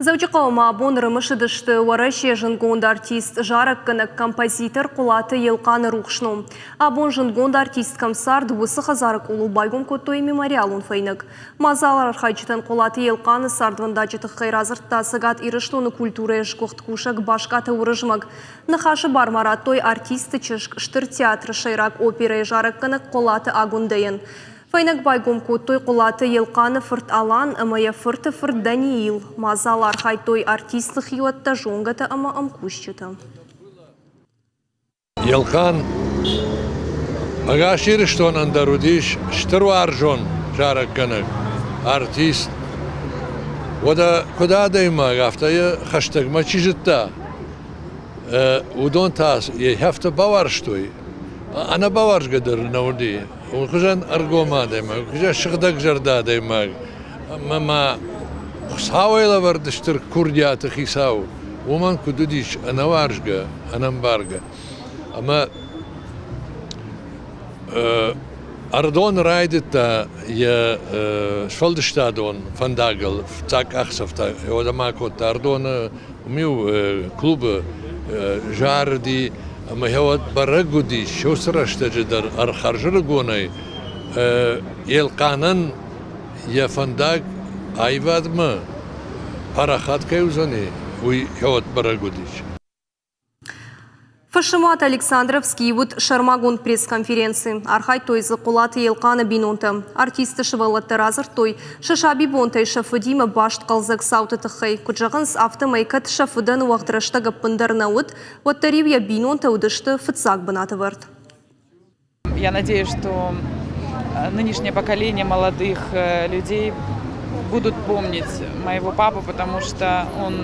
Дзӕуджыхъӕуы ма абон ӕрымысыдысты Уӕрӕсейы зындгонд артист, зарӕггӕнӕг, композитор Хъуылаты Елхъаны рухс ном. Абон зындгонд артист кӕм цард, уыцы хӕдзары къулыл байгом кодтой мемориалон фӕйнӕг. Мадзалы архайджытӕн Хъуылаты Елхъаны цардвӕндаджы тыххӕй радзырдта Цӕгат Ирыстоны культурӕйы сгуыхт кусӕг Баскъаты Уырызмӕг. Ныхасы бар ма радтой артисты чызг, Стыр театры сӕйраг оперӕйы зарӕггӕнӕг Хъуылаты Агуындӕйӕн. Фӕйнӕг байгом кодтой Хъуылаты Елхъаны фырт Алан ӕмӕ йӕ фырты фырт Даниил. Мадзалы архайдтой артистты хиуӕттӕ, зонгӕтӕ ӕмӕ ӕмкусджытӕ. Елхъан ӕгас Ирыстонӕн дӕр уыдис стыр уарзон зарӕггӕнӕг, артист. Уӕдӕ куыд адӕймаг, афтӕ йӕ хӕстӕгмӕ чи зыдта, уыдон та йӕ афтӕ бауарзтой, ӕнӕбауарзгӕ дӕр нӕ уыди. Уый хуызӕн ӕргом адӕймаг, уый хуызӕн сыгъдӕгзӕрдӕ адӕймаг ӕмӕ ма Хуыцауӕй лӕвӕрд стыр курдиаты хицау уымӕн куыд уыдис ӕнӕуарзгӕ, ӕнӕмбаргӕ. Ӕмӕ Ӕрыдон райдыдта йӕ сфӕлдыстадон фӕндагыл фыццаг къахдзӕфтӕ уӕдӕ ма кодта Ӕрыдоны уым-иу клубы зарыди ӕмӕ уӕд бӕрӕг уыдис, уыцы рӕстӕджы дӕр ӕрхӕрзӕрыгонӕй Елхъанӕн йӕ фӕндаг аивадмӕ парахат кӕй уыдзӕни, уый уӕд бӕрӕг уыдис. Фысымуат Александровскийы уыд сӕрмагонд пресс-конференци. Архайдтой дзы Хъуылаты Елхъаны бинонтӕ. Артисты сывӕллӕттӕ радзырдтой, сӕ сабибонтӕй сӕ фыдимӕ баст хъӕлдзӕг цауты тыххӕй. Куыд зӕгъынц, афтӕмӕй кӕд сӕ фыдӕн уӕгъд рӕстӕг ӕппындӕр нӕ уыд, уӕддӕр-иу йӕ бинонтӕ уыдысты фыццаг бынаты вӕрд. Я надеюсь, что нынешнее поколение молодых людей будут помнить моего папу, потому что он,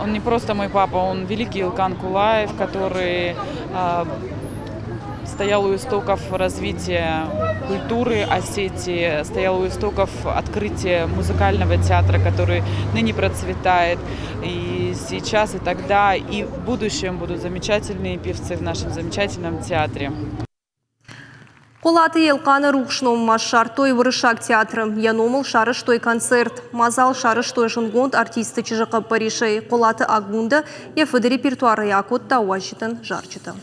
он не просто мой папа, он великий Илкан Кулаев, который стоял у истоков развития культуры Осетии, стоял у истоков открытия музыкального театра, который ныне процветает. И сейчас, и тогда, и в будущем будут замечательные певцы в нашем замечательном театре. Хъуылаты Елхъаны рухс ном ма ссардтой Уырыссаг театры. Йӕ номыл сарӕзтой концерт. Мадзал сарӕзтой зындгонд артисты чызджы хъӕппӕрисӕй. Хъуылаты Агундӕ йӕ фыды репертуарӕй акодта уазджытӕн зарджытӕ.